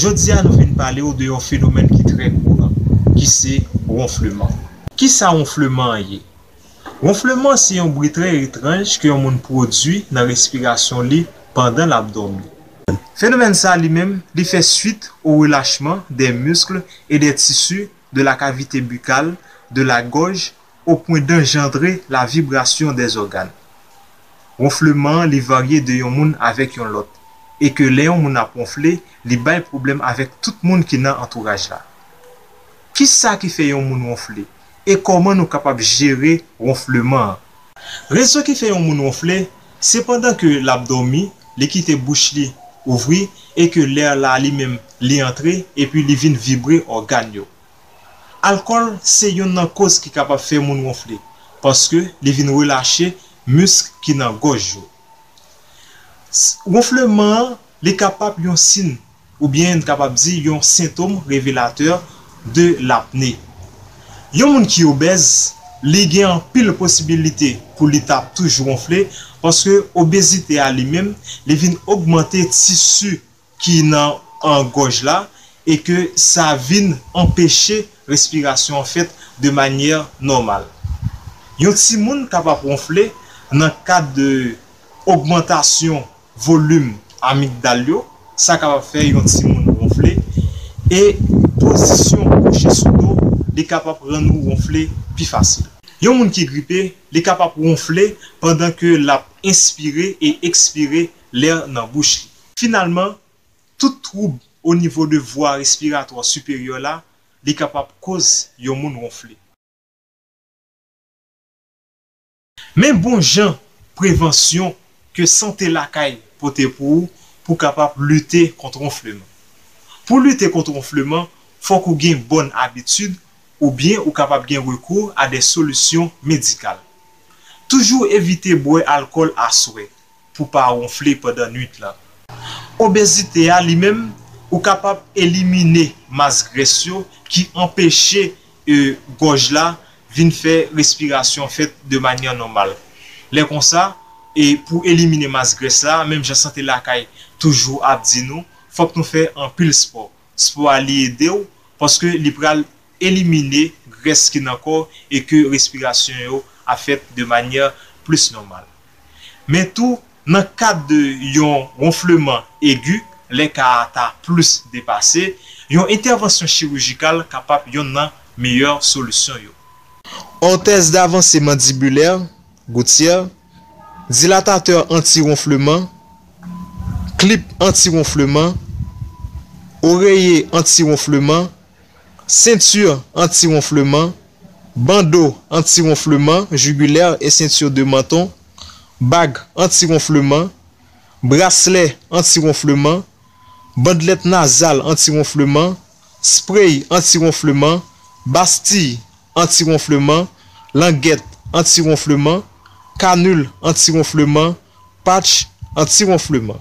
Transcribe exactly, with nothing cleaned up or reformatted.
Jodi a, nou vin pale w de yon fenomèn ki trè kouran, ki se wonfleman. Kisa wonfleman an ye? Wonfleman se yon bri trè etranj ke yon moun pwodui nan respirasyon li pandan l ap dòmi. Fenomèn sa a li menm, li fè swit o relachman dè misk e dè tisi de la kavite bikal, de la gòj, o pwen danjandre la vibrasyon dè zògàn. Wonfleman an li varye de yon moun avèk yon lòt, e ke lè yon moun ap wonfle, li bay pwoblèm avèk tout moun ki nan antouraj la. Kisa ki fè yon moun wonfle? E kòman nou kapab jere wonfleman an? Rezon ki fè yon moun wonfle, se pandan ke l ap dòmi, li kite bouch li ouvri e ke lè la li menm li antre epi li vin vibre ògàn yo. Alkòl se youn nan koz ki kapab fè moun wonfle, paske li vin relache misk ki nan gòj yo. Wonfleman an, li kapab yon siy oubyen n kapab di yon sentòm revelatè de lapne. Yon moun ki obèz, li gen anpil posibilite pou li ta toujou wonfle, paske obezite a li menm, li vin ogmante tisi ki nan, an gòj la, e ke sa vin anpeche respirasyon an fèt de manyè nòmal. Yon timoun kapab wonfle nan kad de ogmantasyon volim amigdal yo, sa kapab fè yon timoun wonfle, e pozisyon kouche sou do, li kapab rann ou wonfle pi fasil. Yon moun ki gripe, li kapab wonfle pandan ke l ap enspire e ekspire lè nan bouch li. Finalman, tout twoub o nivo de vwa respiratwa siperyè la, li kapab koz yon moun wonfle. Men bon jan prevansyon ke Sante Lakay pote pou ou pou kapab lite kont wonfleman. Pou lite kont wonfleman, fòk ou gen bòn abitid oubyen ou kapab gen rekou a de solisyon medikal. Toujou evite bwè alkòl aswè pou pa wonfle pandan nwit lan. Obezite a li menm, ou kapab elimine mas grès yo ki anpeche, e, gòj la vin fè respirasyon fèt de manyè nòmal. Lè konsa, e pou elimine mas grès la, menm jan Sante Lakay toujou ap di nou, fòk nou fè anpil spò. Spò a li ede w, paske li pral elimine grès ki nan kò e ke respirasyon yo ap fèt de manyè plis nòmal. Men tou, nan kad de yon wonfleman egi, lè ka a ta plis depase, yon entèvansyon chirijikal kapab yonn nan meyè solisyon yo. Ortèz davanse mandibilè, goutyè, dilatatè anti-wonfleman, klip anti-wonfleman, oreye anti-wonfleman, senti anti-wonfleman, bando anti-wonfleman jigilè e senti de manton, bag anti-wonfleman, braslè anti-wonfleman, bandlèt nazal anti-wonfleman, sprey anti-wonfleman, bastiy anti-wonfleman, langèt anti-wonfleman, kanil anti-wonfleman, patch anti-wonfleman.